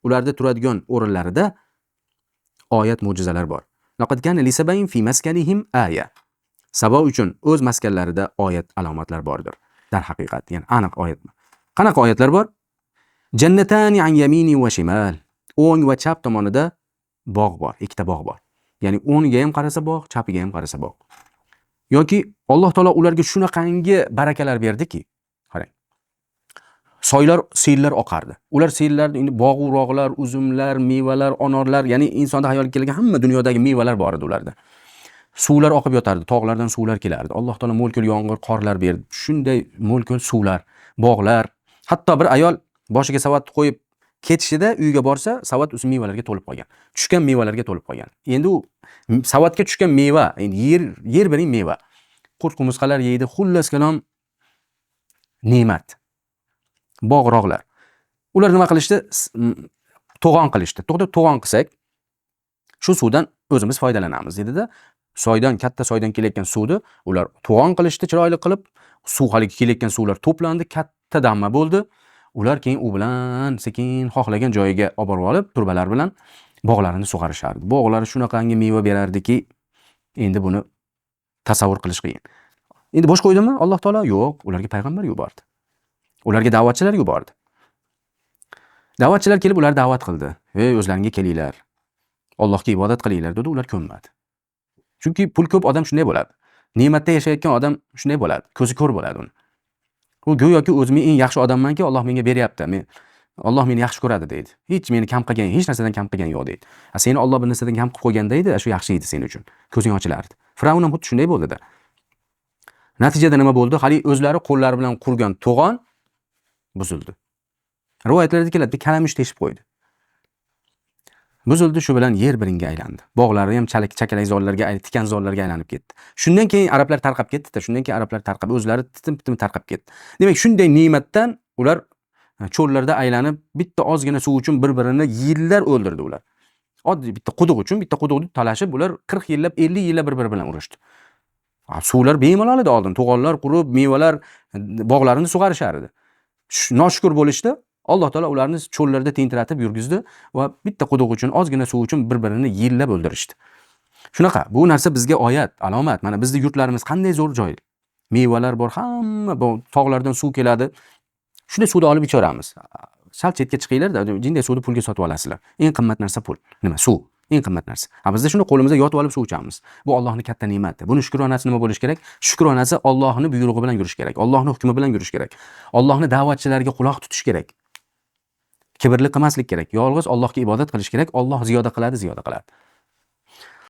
Ularda turadigan o'rinlarida oyat mo'jizalar bor. Laqad kana li sabain fi maskanihim aya. Sabo uchun o'z maskanlarida oyat alomatlar bordir. Darhaqiqat, ya'ni aniq oyat. Qanaqa oyatlar bor? Jannatani an yamini va shimal. O'ng va chap tomonida bog' bor, ikkita bog' bor. Ya'ni o'ngiga ham qarasa bog', chapiga ham qarasa bog'. Yoki Alloh taolo ularga shunaqangi barakalar berdiki, qarang. Soylar, sellar oqardi. Ular sellar, endi bog'-urog'lar, uzumlar, mevalar, anorlar, ya'ni insonda xayoliga kelgan hamma dunyodagi mevalar bor edi ularda. Suvlar oqib yotardi, tog'lardan suvlar kelardi. Alloh taolo mo'l-ko'l yomg'ir, qorlar berdi. Shunday mo'l-ko'l suvlar, bog'lar. Hatto bir ayol boshiga savat qo'yib ketishida uyga borsa, savat o'sha mevalarga to'lib qolgan. Tushgan mevalarga to'lib qolgan. Endi u savatga tushgan meva, endi yer biring meva. Qurt qumursqalar yeydi, xullas kalom ne'mat. Bog'roqlar. Ular nima qilishdi? To'g'on qilishdi. To'g'ri, to'g'on qilsak, shu suvdan o'zimiz foydalanamiz dedi-da. Soydan, katta soydan kelayotgan suvni ular to'g'on qilishdi, chiroyli qilib. Suv haligi kelayotgan suvlar to'plandi, katta damma bo'ldi. Ular keyin u bilan sekin xohlagan joyiga olib borib olib, turbalar bilan bog'larini sug'arishardi. Bog'lari shunaqangi meva berardiki, endi buni tasavvur qilish qiyin. Endi bo'sh qo'ydimi Alloh taolo? Yo'q, ularga payg'ambar yubordi. Ularga da'vatchilar yubordi. Da'vatchilar kelib ular da'vat qildi. Ey, o'zlaringga kelinglar. Allohga ibodat qilinglar dedi, ular ko'nmadi. Chunki pul ko'p odam shunday bo'ladi. Ne'matda yashayotgan odam shunday bo'ladi, ko'zi ko'r bo'ladi uni. U go'yoki o'zim eng yaxshi odammanki, Alloh menga beryapti. Men Alloh meni yaxshi ko'radi deydi. Hech meni kam qilgan, hech narsadan kam qilgan yo'q deydi. A seni Alloh bir narsadan kam qilib qo'yganda edi, shu yaxshi edi sen uchun. Ko'zing ochilardi. Fir'avn ham xuddi shunday bo'ldi-da. Natijada nima bo'ldi? Hali o'zlari qo'llari bilan qurgan to'g'on buzildi. Rivoyatlarda keladi, bir kalamush teshib qo'ydi. Buzildi, shu bilan yer biringa aylandi. Bog'lari ham chakalakzorlarga, tikanzorlarga aylanib ketdi. Shundan keyin arablar tarqab ketdi-da, shundan keyin arablar tarqab, o'zlari titim-titim tarqab ketdi. Demak, shunday ne'matdan ular cho'llarda aylanib, bitta ozgina suv uchun bir-birini yillar o'ldirdi ular. Oddiy bitta quduq uchun, bitta quduqni talashib, ular 40 yillab, 50 yillab bir-biri bilan urushdi. Suvlar bemalol edi oldin, to'g'onlar qurib, mevalar, bog'larini sug'arishar edi. Noshukur bo'lishdi. Alloh taolo ularni cho'llarda tentiratib yurgizdi va bitta quduq uchun, ozgina suv uchun bir-birini yillab o'ldirishdi. Shunaqa, bu narsa bizga oyat, alomat. Mana bizning yurtlarimiz qanday zo'r joy. Mevalar bor, hamma bu tog'lardan suv keladi. Shunday suvni olib ichaveramiz. Sal chetga chiqinglar-da, jinday suvni pulga sotib olasizlar. Eng qimmat narsa pul. Nima? Suv. Eng qimmat narsa. Ha, bizda shuni qo'limizda yotib olib suv ichamiz. Bu Allohning katta ne'mati. Buni shukronasi nima bo'lish kerak? Shukronasi Allohning buyrug'i bilan yurish kerak. Allohning hukmi bilan yurish kerak. Allohning da'vatchilariga quloq tutish kerak. Kibrlik qilmaslik kerak. Yolg'iz Allohga ibodat qilish kerak. Alloh ziyoda qiladi, ziyoda qiladi.